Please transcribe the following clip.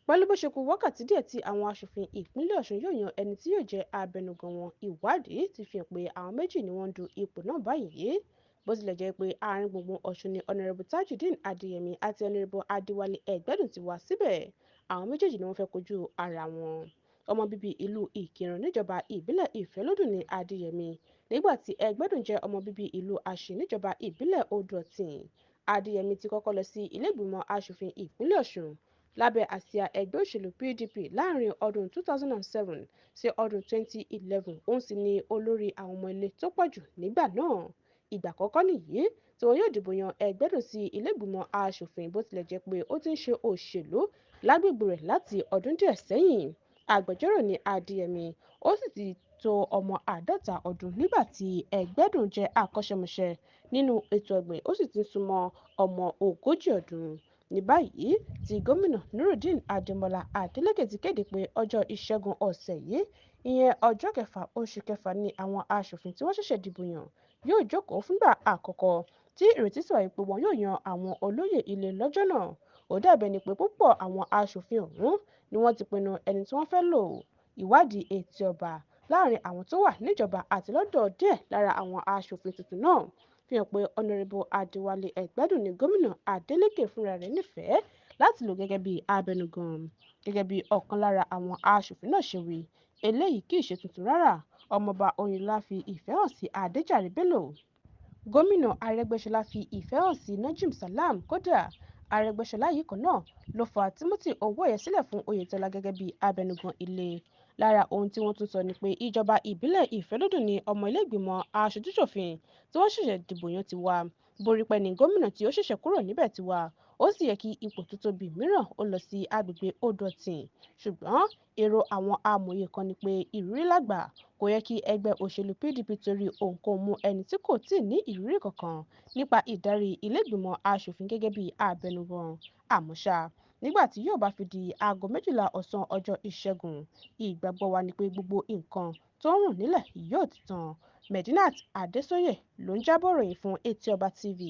Pẹ̀lú bó ṣe kù wákàtí díẹ̀ tí àwọn aṣòfin ìpínlẹ̀ Ọ̀ṣun yóò yan ẹni tí yóò jẹ́ abẹnugan wọn, ìwádìí ti fi hàn pé àwọn méjì ni wọ́n ń du ipò náà báyìí. Bó tilẹ̀ jẹ́ pé àárín gbùngbùn Ọ̀ṣun ni Ọ̀nàrẹ́bù Tajudeen Adéyẹmí àti Ọ̀nàrẹ́bù Adéwálé Ẹgbẹ̀dùn ti wá síbẹ̀, àwọn méjèèjì ni wọ́n fẹ́ kojú ara wọn. Ọmọ bíbí ìlú Ìkìrun níjọba ìbílẹ̀ Ìfẹ́lódùn ní Adéyẹmí, nígbà tí Ẹgbẹ̀dùn jẹ́ ọmọ bíbí ìlú Àṣìn níjọba ìbílẹ̀ Odò-Ọ̀tìn. Adéyẹmí ti kọ́kọ́ lọ sí ilé-ìgbìmọ̀ aṣòfin ìpínlẹ̀ Ọ̀ṣun lábẹ́ àsíá ẹgbẹ́ òṣèlú PDP láàrin ọdún 2007 sí ọdún 2011, òun sì ni olórí àwọn ọmọ ilé tó pọ̀ jù nígbà náà. Ìgbà àkọ́kọ́ nìyí tí wọn yóò dìbò yan Ẹgbẹ̀dùn sí ilé-ìgbìmọ̀ aṣòfin, bó tilẹ̀ jẹ́ pé ó ti ń ṣe òṣèlú lágbègbè rẹ̀ láti ọdún díẹ̀ sẹ́yìn. Agbẹjọ́rò ní Adéyẹmí, ó sì ti tó ọmọ 50 ọdún nígbà tí Ẹgbẹ̀dùn jẹ́ akọ́ṣẹ́mọṣẹ́ nínú ètò ọ̀gbìn, ó sì ti ń súnmọ́ ọmọ 40 ọdún. Ní báyìí tí gómìnà Nurudeen Adémọ́lá Adeleke ti kéde pé ọjọ́ Ìṣẹ́gun ọ̀sẹ̀ yìí, ìyẹn ọjọ́ kẹfà oṣù kẹfà, ni àwọn aṣòfin tí wọ́n ṣẹ̀ṣẹ̀ dìbò yàn yóò jókòó fúngbà àkọ́kọ́, tí ìrètí sì wà pé wọn yóò yan àwọn olóyè ilé lọ́jọ́ náà. Ó dàbí ẹni pé púpọ̀ àwọn aṣòfin ọ̀hún ni wọ́n ti pinnu ẹni tí wọ́n fẹ́ lò. Ìwádìí Etí Ọba láàrin àwọn tó wà níjọba àti lọ́dọ̀ díẹ̀ lára àwọn aṣòfin tuntun náà fi hàn pé Ọ̀nàrẹ́bù Adéwálé Ẹgbẹ̀dùn ni gómìnà Adeleke fúnra rẹ̀ nífẹ̀ẹ́ láti lò gẹ́gẹ́ bí abẹnugan. Gẹ́gẹ́ bí ọ̀kan lára àwọn aṣòfin náà ṣe wí, eléyìí kì í ṣe tuntun rárá. Ọmọọba Oyinlọlá fi ìfẹ́ hàn sí Adéjàre Bello. Gómìnà Arẹ́gbẹ́ṣọlá fi ìfẹ́ hàn sí Najim Salam. Kódà Arẹ́gbẹ́ṣọlá yìí kan náà ló fa Timothy Owóyẹ sílẹ̀ fún Oyètọ́lá gẹ́gẹ́ bí abẹnugan ilé. Lára ohun tí wọ́n tún sọ ni pé ìjọba ìbílẹ̀ Ìfẹ́lódùn ní ọmọ ilé-ìgbìmọ̀ aṣojúṣòfin tí wọ́n ṣẹ̀ṣẹ̀ dìbò yàn ti wá. Borípé ní gómìnà tí ó ṣẹ̀ṣẹ̀ kúrò níbẹ̀ ti wá, ó sì yẹ kí ipò tó tóbi mìíràn ó lọ sí agbègbè Odò-Ọ̀tìn. Ṣùgbọ́n èrò àwọn amòye kan ni pé ìrírí lágbà, kò yẹ kí ẹgbẹ́ òṣèlú PDP torí ohunkóhun mú ẹni tí kò tíì ní ìrírí kankan nípa ìdarí ilé-ìgbìmọ̀ aṣòfin gẹ́gẹ́ bí abẹnugan. Àmọ́ ṣá, nígbà tí yóò bá fi di aago 12 ọ̀sán ọjọ́ Ìṣẹ́gun, ìgbàgbọ́ wa ni pé gbogbo nǹkan tó ń rùn nílẹ̀ yóò ti tán. Medinat Adesóyè ló ń jábọ̀ ròyìn fún Etí Ọba TV.